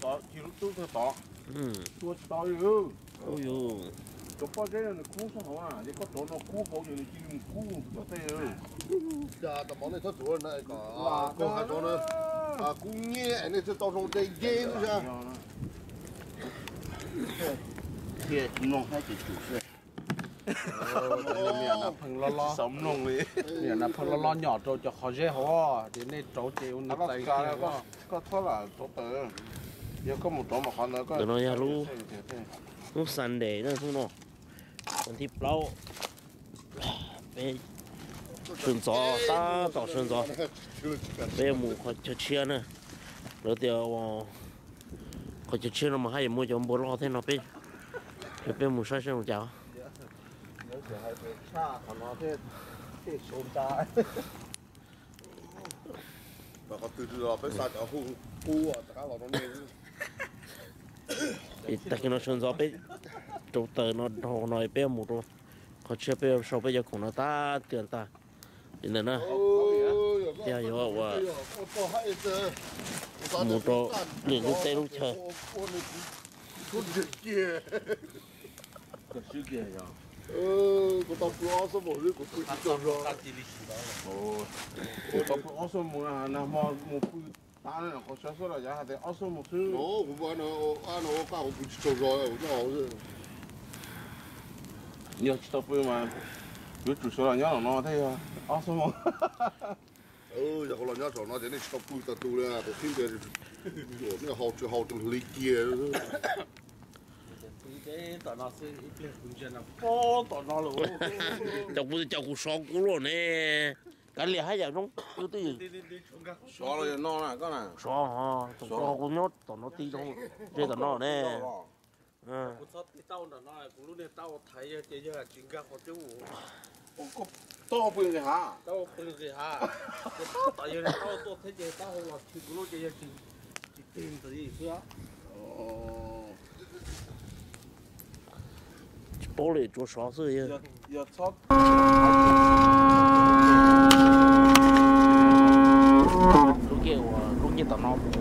Tod, tsis lub tub tod. Tua tsis tau li. Ub yus, cov pob zeb no nws kub sab hauv na, ces koj rauv no kub hauv ces nws cia li mus kub mus tom tej. Cas tam mov nej txhob tsuav na, kom koj hais rau na, kub nyiab nej thiaj tau zoo tej yeb xwb. Thiaj tsis mloog thiab ces tsum xwb. Niam nas pheej loj loj, niam nas pheej loj loj nyom rau cov qhov zeb hauv, ces nej rauv ces ua nws txais kiag. Koj txhob lam rauv taws, yog koj mus rauv mas qhov ntawd koj. Ntawm no yog lub, lub Sunday na, hnub no, vas thib plaub, peb sawv ntxov, tab tom sawv ntxov, peb mus qhov chaw tshiab na. Lawv tias qhov chaw tshiab no mas haj yam muaj cov npua loj thiab no, peb, peb mus saib seb zoo cas. Tag kis no sawv ntxov peb rauv taws no dhau no peb mus rau qhov tshiab, peb sau peb cov khoom no tag tiam ntag. Li ntawd na, thiaj yuav ua mus rau lwm lub teb lub chaw. Kuv tau pw ob xuab moos xwb, kuv pw tsis tsaug zog. Kuv tau pw ob xuab moos, nag hmo mus pw tav qhov xyov xwb los yav hais tias ob xuab moos xwb. Kuv pw no, no ua qaj kuv pw tsis tsaug zog, kuv nyob hauv xwb. Yog tsis tau pw mas yuav tsum sawv los nyob los no thiaj yog ob xuab moos. Yog kuv los nyob saum no ces nej tsis tau pw tag tus li, kuv qhib tias nej haus tsis haus tus hli kiag. Cov kuv, cov kuv sov kuv luaj ne, kav liam haj yam zoo twb. Sov los yog no na koj na. Sov, tus kuv nyob tom no tib zoo, ntshe tom no ne. Kuv txhob tig tau nram no, kuv lub niag taub hau thaiv yog ces yog tsis nkag qhov cub. Taub hau pw nqis hav, taub hau pw nqis hav. Ces tab tom yog taub hau tuaj thiab ces taub hau los tshwm kuv lub ces yog tsis tig ntxiv xwb. Tsis paub li, tsuas sov xwb. Lub kiag uas lub kiag tom no mus.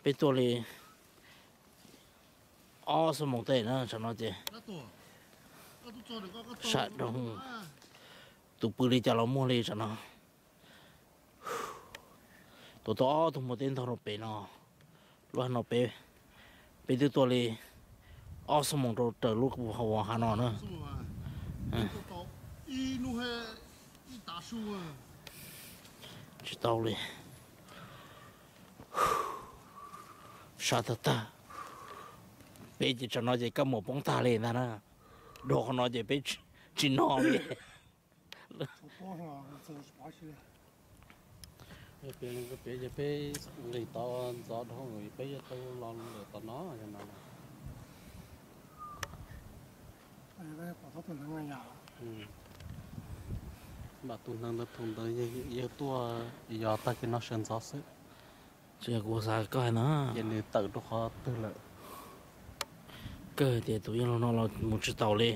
Peb tuaj li ob xuab moos tej na, tsam no ces sab dhau, tus pw li cas los muaj li tsam no. Tuaj tau ob tug muag teb ntog rau pem no, lub hav no peb, peb twb tuaj li ob xuab moos rau raws lub hav no na. Tsis tau li. Sab tag tag. Peb ces tsam no ces kab muag poob tag li ntag na. Dhau qhov no ces peb tsis no li. Peb nqis tau ntxov dhau, peb yuav tau los lawm tom no. Npam tus neeg ntawd thaum ntawd yawg tuaj yog tag kis no sawv ntxov xwb. Tsis yog kuv xav koj hais no. Ces nws tawm rau qhov twg lawm? Kawg tias tus yawg laus no los mus tsis taus li.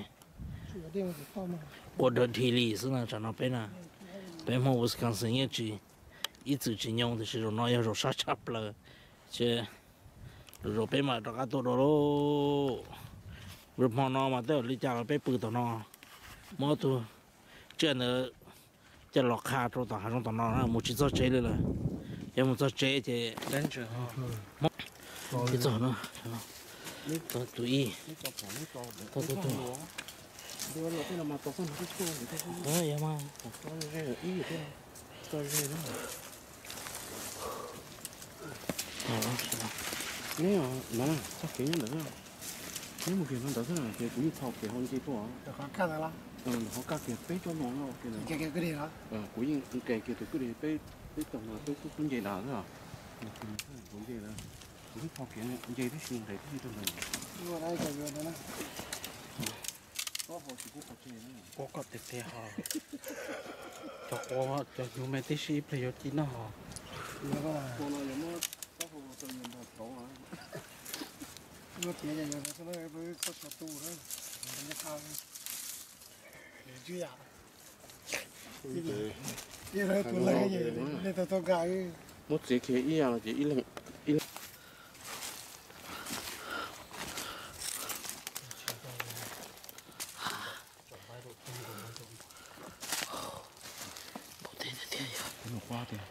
Ua dog dig li xwb na, tsam no peb na, peb Hmoob Wisconsin yeej tsis, ib txwm tsis nyoo tiam sis zaum no yog zaum sab tshaj plaws. Ces zaum peb mam rov qab tuaj dua lauj. Hmo no mas tej zaum li cas los peb pw tom no, muab tus tsiaj ntawd coj los qha rau tom hav zoov tom no na, mus tsis txog tsev li lawm. Yog mus txog tsev ces tsis txog no. Tus ib, tus tus, yog mas. Neb, txoj kev nyob ntawd, neb mus kiag no ntawd xwb ces kuv yeej txhos kev hauv nce tuaj. Hauv kaj kiag peb tsob no, kuv yeej nqes kiag tus kwj deg peb, peb tog no peb xub xub nce nrad xwb os. Kuv nce, kuv yeej txhos kev nce tib si nqes tib si rau ntawd. Ua koj tiag tiag ho. Cov qua cov hnyuv me tib si ib pliag yuav ci noj ho. Muab txiav kiag ib yam los ces ib leeg, ib leeg. Npau teg tiag tiag yog. Kuv nug Huab tias,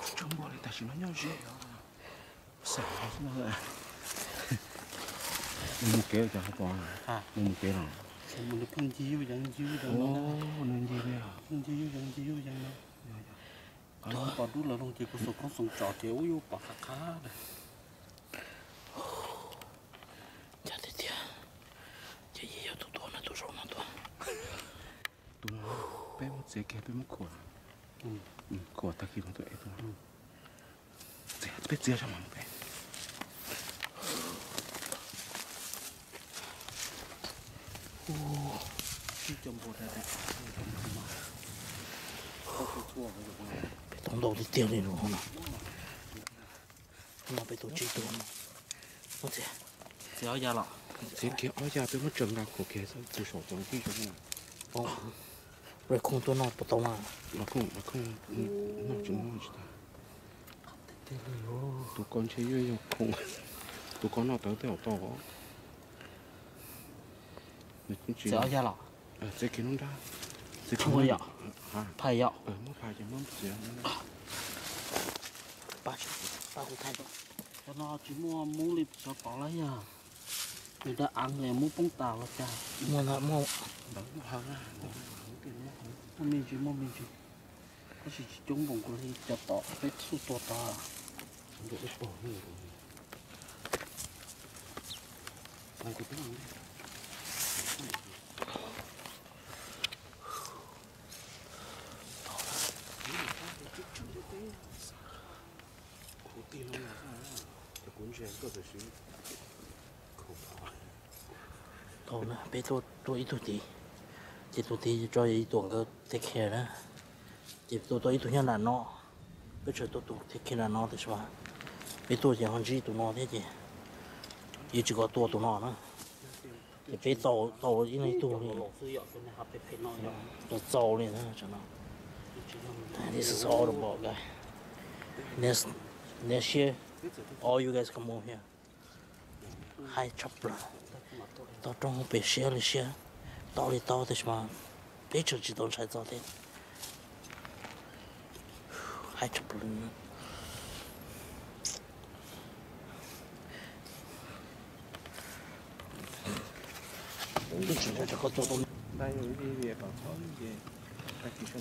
tsw tsw npua li tam sim no nyob ze os. Xav xwb no. Nws mus kev los cas, Huab Pov? Nws mus kev los? Nws pheej ncig yuj yees ncig yuj yees no. Nws ncig li os. Ncig yuj yees ncig yuj yees no. Yog, yog. Qhov no pom dub lawm los ces kuv xoom koob xoom tsom ces ub yuj pom qab qab lawm. Cas tiag tiag, ces yog tus tuaj no, tus zaum no tuaj. Tus no peb muab txiav kiag peb muab khuam. Khuam tag kis mas tus ev tuaj. Peb txiav zog mas peb. Peb tau ntau tiag tiag li no. No peb tau tsib tug. Muab txiav. Txiav ob ya los? Txiav kiag ob ya peb muab tsaws nqa khuam kiag tus saum tod tib zoo. Raccoon tuaj noj puas tau mas? Raccoon, raccoon noj tsis noj tsis tau. Tus ko ntshe yuav yog khoom, tus ko noj tawv tej zaum tau. Txiav ob ya los? Txiav kiag lub nrab. Phaj yom? Muab phaj ces muab txiav. Cov no tsis muaj mub li cov tod lawm yog? Nws da av nqis mub poob tas los cas? Muaj ntawd, muaj. Muaj me ntsis, muaj me ntsis. Tab sis tsis coob npaum nkaus li cov tom peb xuj tua tod. Tau na, peb tuaj ib tug tid, ces tus tid tso ib tug nkawd take care na, ces tus tuaj ib tug nyob nram no, peb tseem tuaj tus take care nram no tiam sis mas peb tuaj ces ho ntsib tus no thiab ces yeej tsis kam tua tus no na. Ces peb tau, tau ib leeg ib tug li. Tau txaus li na tsam no. This is all about guys. Next, next year, all you guys come over here. Hais tshaj plaws. Tau rooj pem siab li siab, tau li tau tiam sis mas peb tseem tsis tau ntshai txog thiab. Hais tshaj plaws.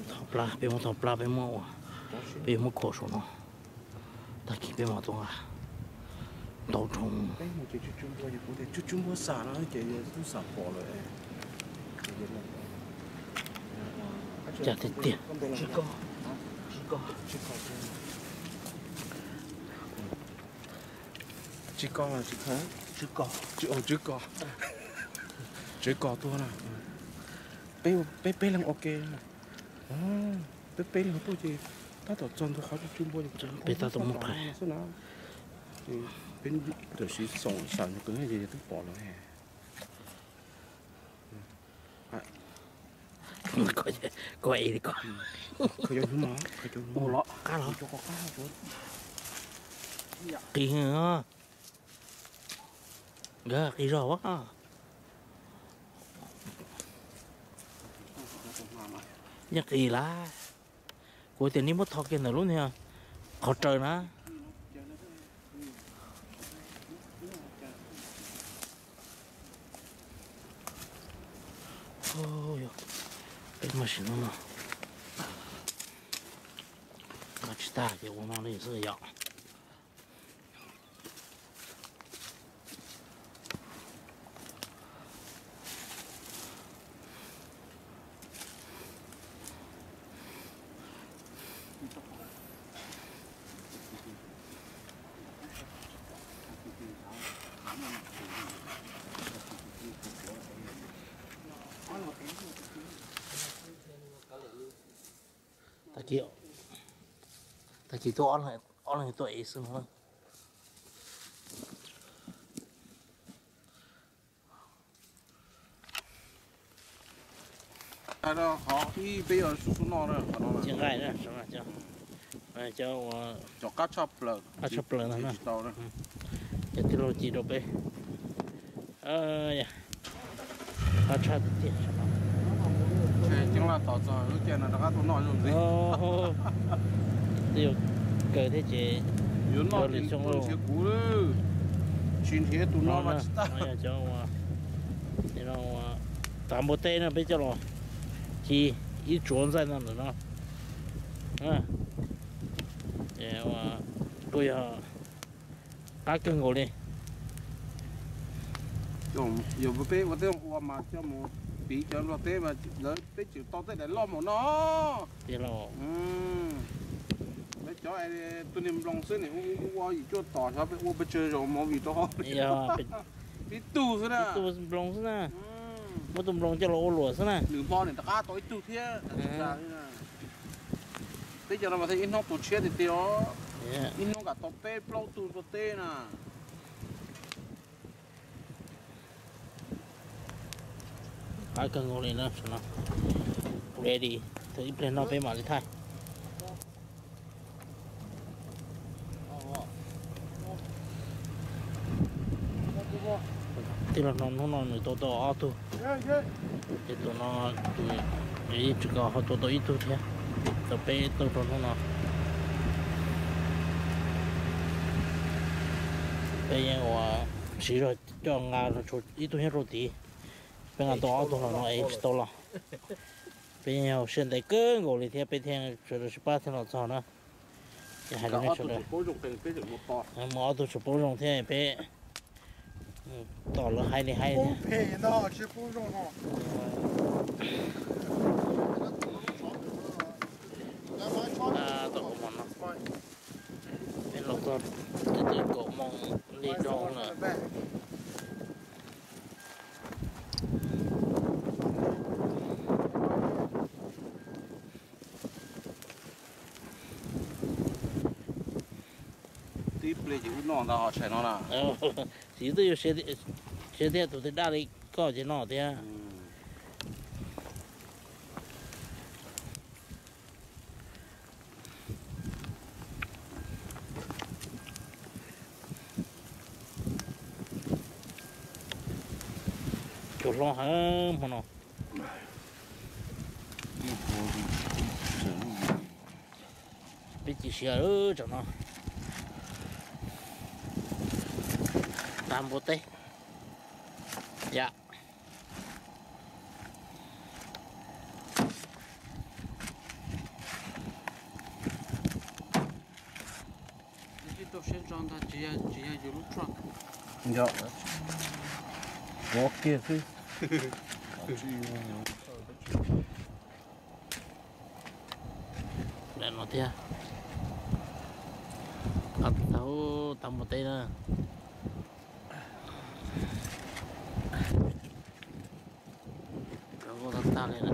Thov plab, peb muab thov plab, peb muab ua, peb yuav muab khuam saum no. Tag kis peb mam tuaj nqa ntau rooj. Cas tiag tiag. Tsw ko, tsw ko, tsw ko tuaj na. Peb, peb leeg ua ke. Peb peb leeg tuaj ces tab tom txog ntua qhov tsw npua ces peb tab tom muab phais xwb na. Peb tam sim xoom saum nyuag qws ces twb pom lawm. Koj e li ko. Khaws cov hnyuv mas, khaws cov hnyuv los qab los. Qis, nkawd qis zog a. Yeej qis lawm. Kuv tias nej muab tho kiag ntawm lub niag qhov raws na. Mas sim no no, nqa tsis tag ces ua no li xwb yom. Tag kis, tag kis tuaj ob leeg tuaj ev xwb no. Qhov ib peb yuav xub xub no, tsis nqaij na, cov ua cov qab tshaj plaws, qab tshaj plaws no na. Cov tij laug ci rau peb. Qab tshaj tiag tiag. Coob laj tos txog lub caij no rov qab tuaj noj zoo ntxiv. Twb yuav kawg thiab ces yuav noj ces tus nrhiav kuv, tsis nrhiav tus no mas tsis tau. Cov tav npua teb no peb coj los ci ib tsuav ntxaij no ntawm no. Kuj yog qab kawg nkaus li. Yog peb ua teb ua mas coj mus piv cov nplog teb mas lawv peb tseem tau tej daim loj mus no. Lawv cov tus niag nploos xwb nim ua ua yim cuaj tom xyov peb ua pes tsawg zaus movie rau ib tug xwb na. Ib tug nploos xwb na. Muab tus nploos coj los ua luam xwb na. Nws hmo nim rov qab tau ib tug thiab. Peb cov no mas thiaj ib hnub tus tshiab tiag tiag os. Ib hnub kam tau peb plaub tug nplog teb na. Qab kawg nkaus li na. Ready, thaum ib pliag no peb mam li thaij. Tij laug no hnub no nws tua tau ob tug, ces tus no tus ib tsis ko ho tua tau ib tug thiab, tau peb tug rau hnub no. Peb yeej ua siv zog coj nqa los tshuav ib tug nyob rau tid. Peb nqa tau ob tug los no es tsis tau los. Peb yeej yog siab ntev kawg nkaus li thiab peb thiaj sawv daws sib pab thiaj los txog na. Ces hais rau nej sawv daws, mus ob tug tsis paub zoo thiab peb tom lawv hais li hais thiab. Tom ua mov no, peb los txog twb kaum moos li rau lawm. Tib pliag ces wb noj ntag ho tshais no na. Txiv twb yuav siav thiab, tus twg daj li koj ces noj thiab. Cua hlob heev hmo no. Peb ci siav lawm tsam no. Tag npua teb. Yam. Tsis tau siab ntso ntag, tsis yog yus lub tshuaj. Yog, pov kiag xwb. Daim no thiab. Tau tag npua teb na. Tag tag li na.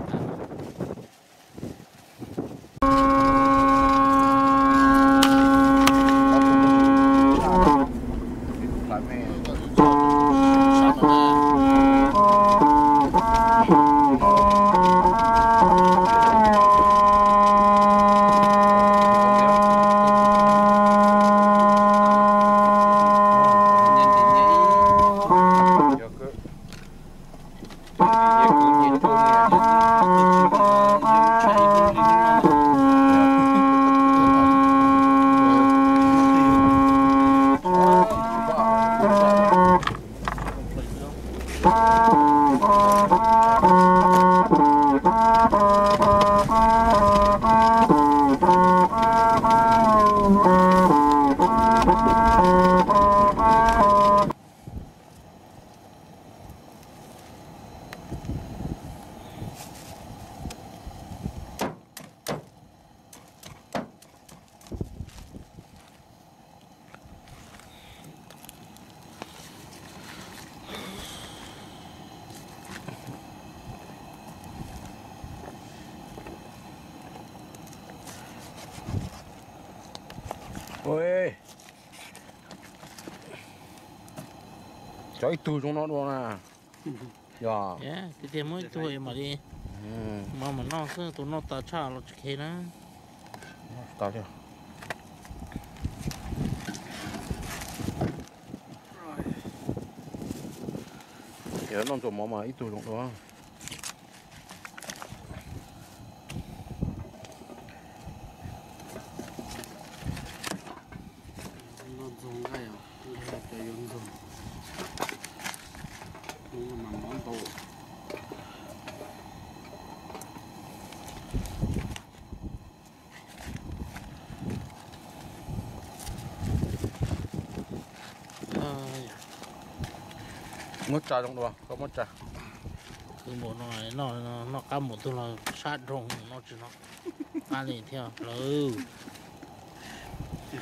Cov ib tug zoo no dua na. Yog tiag tiag muab ib tug mam li, mas mam noj xwb, tus noj tas tshaj los tsis khev na. Tau thiab. Ces noj ntxuag mov mas ib tug zoo dua. Noj ntxuag nqaij, cov yuav ntxuag, hnub no mas mov ntau. Muab tsa zoo dua, koj muab tsa. Khwv npaum no noj, noj qab mus twg los sab dhau, noj tsis noj qab li thiab lawm.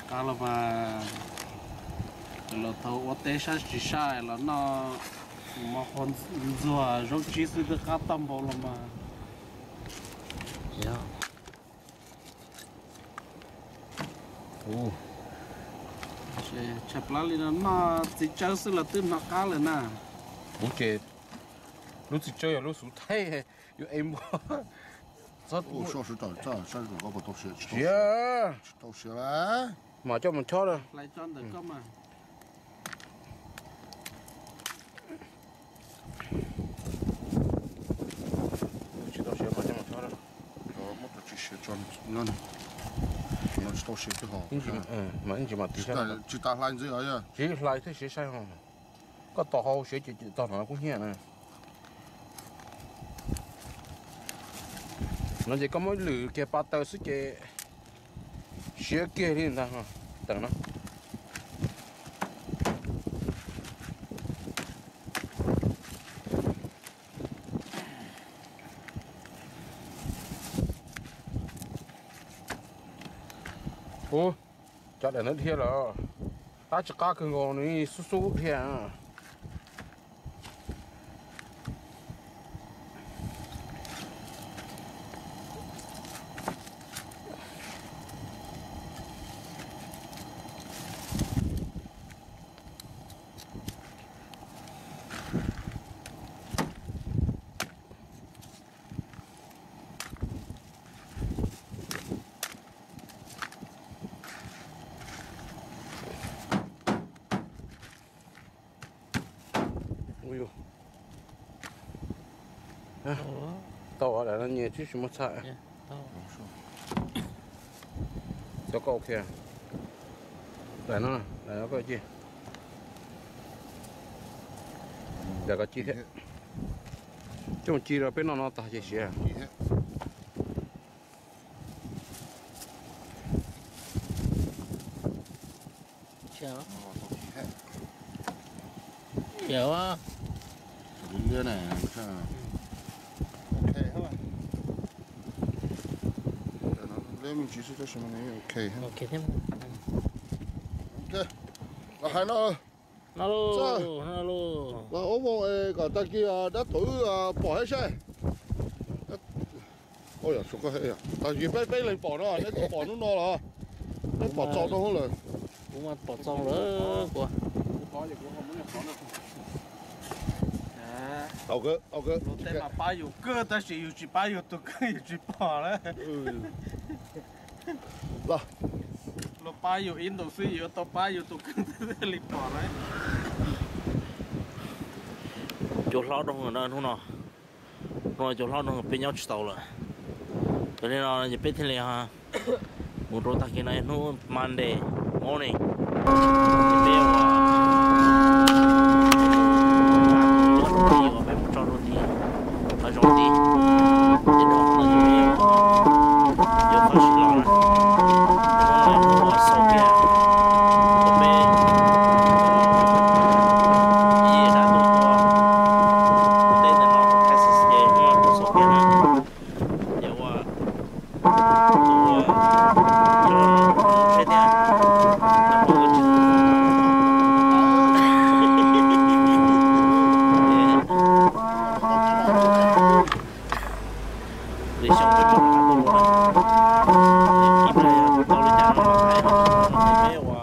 Qab los mas, los thaum ua teb sab tsis sab los noj mov qhuav ntxuag zaub tsib xwb twb qab tag npaum los mas. Tshaj plaws li no noj txiv tsawb xwb los twb hnov qab lawm na. Kuv ces lub txiv tsawb yog lub xuv thaij, yuav ev npua. Siav, tsis tau siav lawm. Mas coj mus chob lawm. Tsis tau siav mas coj mus chob lawm. Muab cov tsis siav tso, no tsis tau siav kiag ho. Mas ib ntsis mas tiv saib. Tsis tas hlais ntxiv os. Tsis hlais thiab siav saib ho. Koj tos hauv siav ces tog no kuj hnyiab na. No ces koj muab lwm kiag pa taws xwb ces siav kiag li ntag. Teem no. Ub, cov daim ntawd dhia lawm. Qab tsis qab kawg nkaus, nws xub xub dhia. Tau, daim no nyias tib si muab txhaj. Cov koj ok. Daim no, daim no koj ci. Daim koj ci thiab. Coj mus ci rau peb noj no tag ces siav. Los hais no, los ua voo es kom tag kis dab tuam wb pom thiab saib. Tag kis peb, peb leeg pom no, neb twb pom hnub no los? Neb pom txaus rau hauv lawm. Kuv mas pom txaus lawm kuv. Tej mas pab yus kawg tab sis yus tsis pab yus tus kheej yus tsis pom lawm. Los pab yus ib ntus xwb yuav tau pab yus tus kheej thiaj li pom lawm. Cua hlob rau hnub no, hnub no cua hlob rau peb nyob tsis tau lawm. Yog li no ces peb thiaj li mus rau tag kis no hnub Monday morning. Peb ua, peb mus tso rau tim qhov zoov tid, ces rau hnub no ces peb yuav qhov sib los na. Hnub no yog hnub ua xaus kiag, ua peb ib yam dab tuaj tua teb ntawm no rau Texas ces hnub no ua xaus kiag na. Ces ua, ua, ua tsheb thiab. Li xyoo peb tso rov qab tuaj ua na. Ib pliag yog tau li cas no los hais rau peb ua.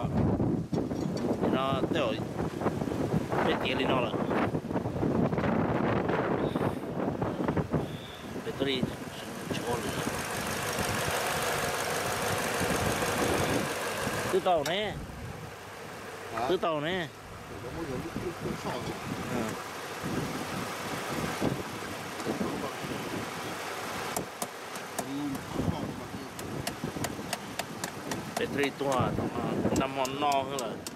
Nim no tej zaum Peb tiav li no lawm. Peb tuaj li tso li. Twb tau ne. Twb tau ne. Peb tuaj li tuaj nag hmo no lawm.